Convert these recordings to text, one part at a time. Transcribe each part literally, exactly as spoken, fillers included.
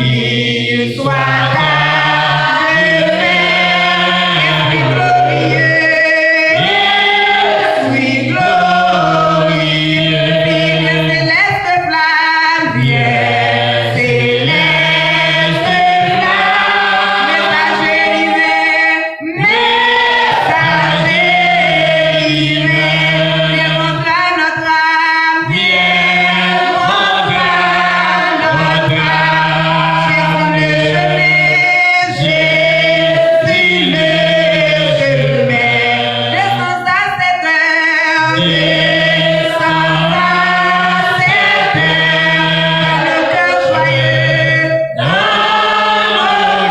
Qu'il soit adoré, Esprit glorieux, Esprit glorieux, viens céleste flamme, viens céleste flamme, messager divin, messager divin, viens montre à notre âme, viens montre à notre âme, Jésus le chemin, Jésus le chemin, descends à cette heure, descends à cette heure, dans nos cœurs joyeux, dans nos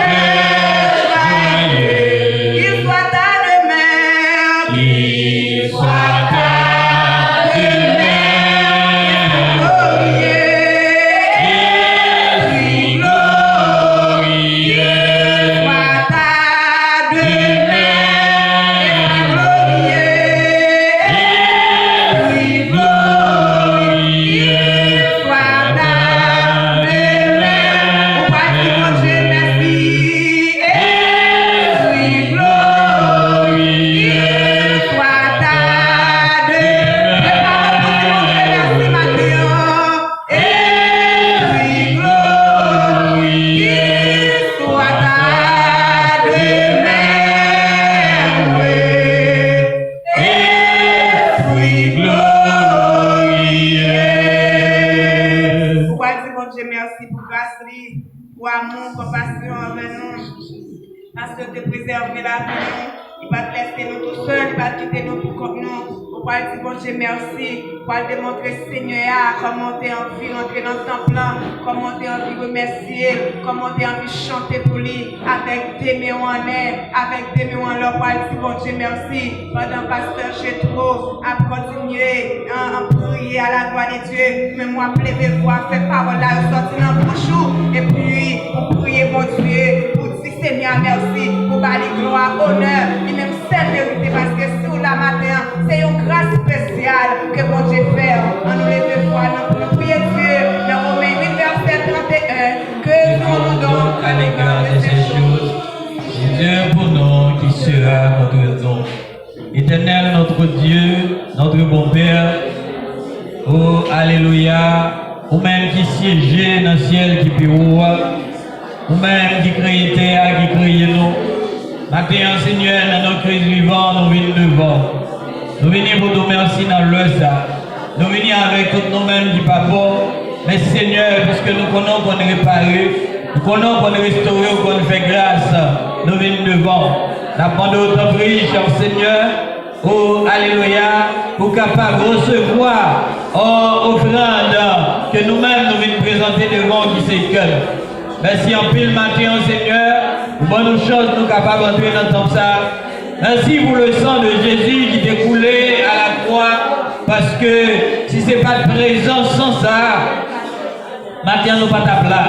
cœurs joyeux, qu'il soit ta demeure, qu'il soit ta demeure, Esprit glorieux, Esprit glorieux, qu'il soit ta demeure, Esprit glorieux, Esprit glorieux, qu'il soit ta demeure. Ou pral di Bondye mèsi. Esprit glorieux, qu'il soit ta demeure. Prepare w pou di Bondye mèsi maten an. Esprit glorieux, qu'il soit ta demeure. Esprit glorieux. Ou pral di Bondye mèsi pou gras li, pou amou, konpasyon anvè nou. Paske w te prezève lavi nou, li pa t lèse nou tousèl, li pa t kite nou pou kont nou. Ou pral di Bondye mèsi, ou pral demontre Senyè a kòman w te anvi rantre nan tanp lan, kòman w te anvi remèsye l, kòman w te anvi chante pou li avèk de men w anlè, avèk de men w anlè, ou pral di Bondye mèsi. Pandan pastè Jetro ap kontinye an, an priye a la glwa de Dye, men mwen ap leve vwa, fè pawòl la yo sòti nan bouch ou, epi ou priye Bondye, ou di Senyè a mèsi, ou ba li glwa, onè, li menm sèl merite, paske si w la maten an, se yon gras espesyal ke Bondye fè w. Ann nou leve vwa nou pou nou priye Dye nan Women uit vèsè trannteyen, que dirons-nous donc à l'égard de ces choses? Si Dieu est pour nous, qui sera contre nous? Éternel, notre Dieu, notre bon Père, oh, alelouya, ou menm ki syeje nan syèl ki pi wo a, ou menm ki kreye tè a, ki kreye nou. Maten an, Senyè, nan non Kris vivan, nou vin devan w. Nou vini pou di w mèsi nan lè sa a. Nou vini avèk tout nou menm ki pa bon, men Senyè, piske nou konnen w konn repare, nou konnen w konn restore, w konn fè gras, nou vin devan w. N ap mande w, tanpri, chè Senyè, o, alelouya, pou w kapab resevwa, o, ofrann ke nou menm nou vin prezante devan w, ki se kè nou. Mèsi anpil maten an, Senyè, ou ban nou chans nou kapab antre nan tanp sa a. Mèsi pou le san de Jezi ki te koule a la kwa, paske si se pa t prezans san sa a, maten an nou pa t ap la.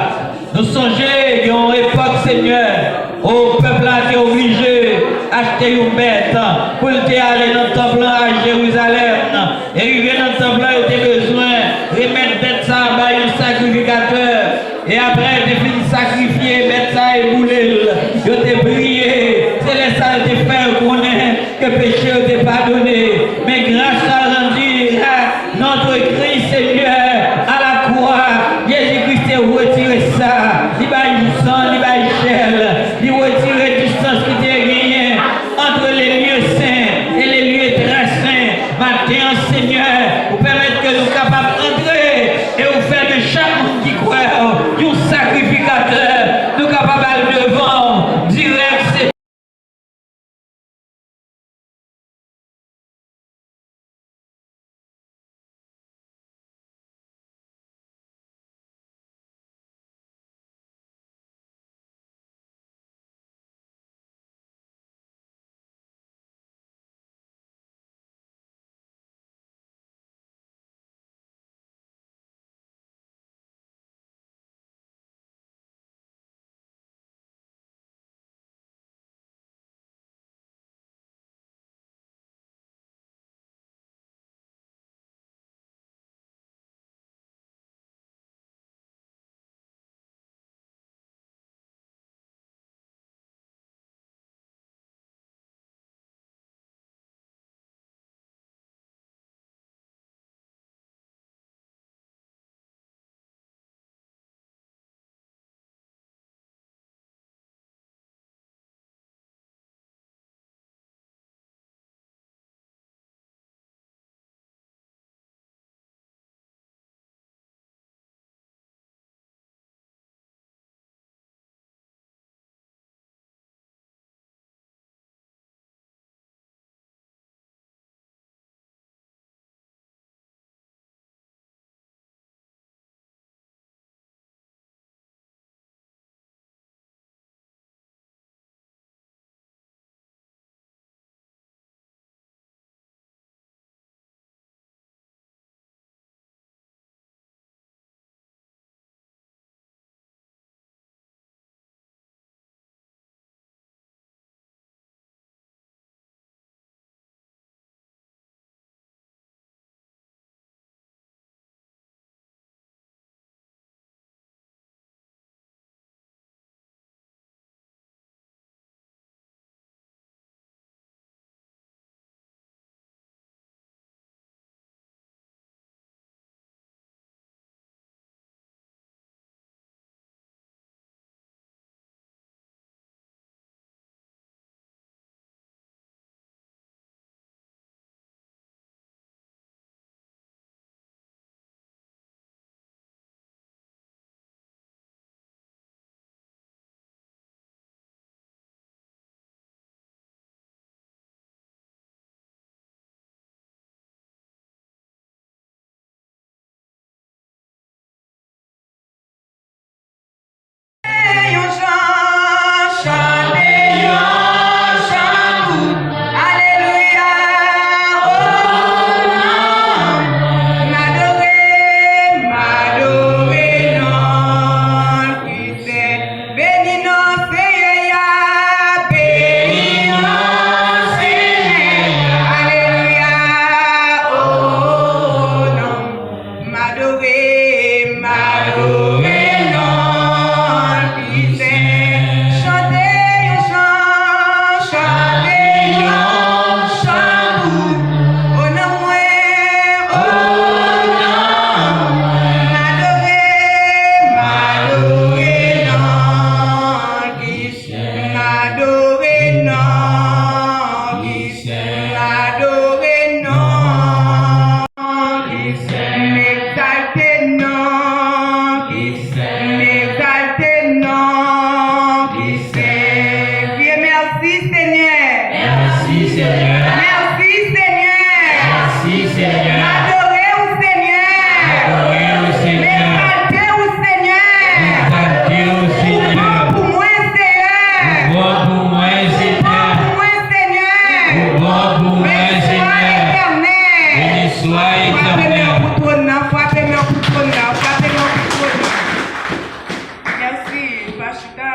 Nou sonje gen yon epòk, Senyè, o, pèp la te oblije achte yon bèt pou l te ale nan tanp lan a Jerizalèm. E rive nan tanp lan, yo te bezwen remèt bèt sa a bay yon sakrifikatè. E apre yo te fin sakrifye bèt sa a e boule l, yo te priye. Se lè sa a yo te fè yo konnen ke peche yo te padone. Men gras la randi a notre Christ Seigneur à la croix. Jezi Kris te retire sa. Li bay san, li bay chè l. Li retire distans ki te genyen entre les lieux saints et les lieux très saints. Maten an, Senyè, ou pèmèt ke nou kapab antre e ou fè de chak moun ki kwè w yon sakrifikatè. Nou kapab al devan w dirèk, Senyè.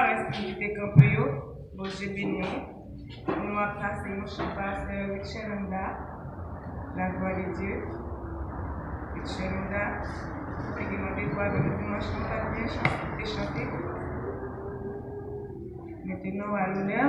Rès ki te kanpe yo, Bondye beni w. Nou ap pase yon chan pa sè Richelanda, La Gloire de Dieu. Richelanda, te gen yon depo avè nou dimanch nou pa t byen chan- te chante. Mete nou a lonè.